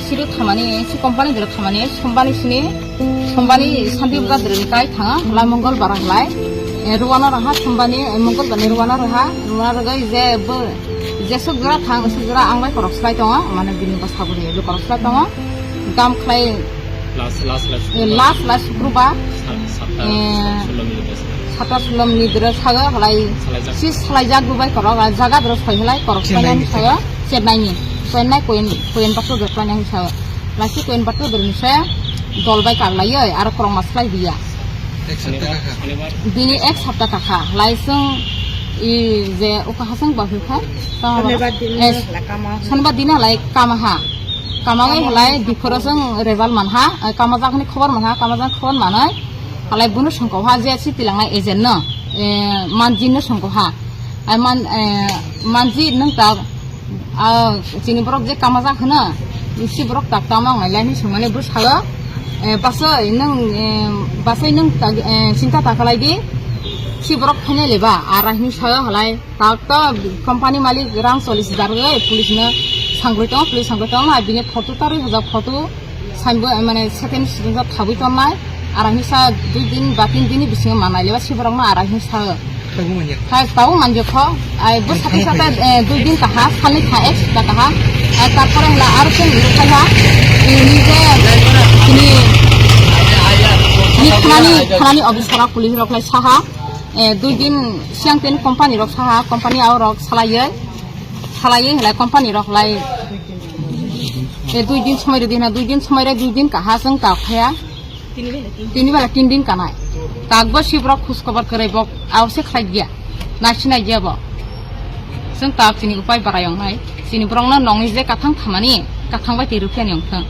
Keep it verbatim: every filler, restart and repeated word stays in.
Siri thamani, si company dere thamani, sombani sini, sombani santi buka dere kai thanga, lai mongol bara lai. Eh, ruwana raha sombani, eh, mongol bani ruwana raha, ruwana raga je bo, je suk jora thang, suk jora ang bai korok slai tongo, mane bini bwsa bwrwi bo korok slai tongo. Gam khlai, Last, last, last eh, Shukrobar. Last, last Shukrobar. Sa-, satta, Eh, satta solo minute asa. Satta solo minute dere saga halai. Salaijak. Si salaijak bo bai korok, ah, jaga dere soi halai korok Chennai painani ni saga, Chennai ni. Chennai Coimbatore, Coimbatore dere painani saga. Lasi Coimbatore dere ni se dol bai kak lai oi, aro korok ma slai dia. Ek sapta Shonibar, kaka. Shonibar. Bini ek sapta kaka. Lai sung i je uka hasang ba hu kha. Shonibar din eh, halai kama. Shonibar din halai kama ha. Kama oi halai diphoro sung result man ha. Eh, kama jak ni khobor man ha. Kama jak khobor manai. Halai bono songkok ha je si tilangnai agent no, eh, manjin no songkok ha. Ai man, eh, manjin nung ta, ah, chini borok je kama jak hwno, si borok tak tama wngnai lai hinwi swngmani bo sago, eh, basoi nung, eh, basoi nung tak, eh, chinta ta khlai di, si borok phainai le ba, ara hinwi sago halai. Tak to company malik rang chollish hajar rwgwi police no sangwi tongo, police sangwi tongo, hai bini photo tarwi hajak photo saimbo, mane second student rok thabwi tongnai, ara hinsa dui din ba tin din ni bisingo manai leba siborok no ara hinsa. Tabuk manya. Hai tabuk manja kho, ai bo sathi sathi, eh, dui din kaha, salni kha ek sapta kaha, ai tarpore hla aro chen rwkha ha, ni je ni, ni thanani, thanani officer rok police rok lai saha. Eh, dui din siang tin company rok saha, company aorok salaiye, salaiye hela company rok lai. Eh, dui din somoi rwdi na, dui din somoi re, dui din kaha chwng ta khaya. Tini bela tin din kanai. Takbo si borok khus kobar kwrwi bok aorse khlai dia. Nai sinai dia bo. Chwng ta chini upai barai ong nai. Chini borok no nongni je kathang thamani, kathang bai twi rwkhe ni ong thang.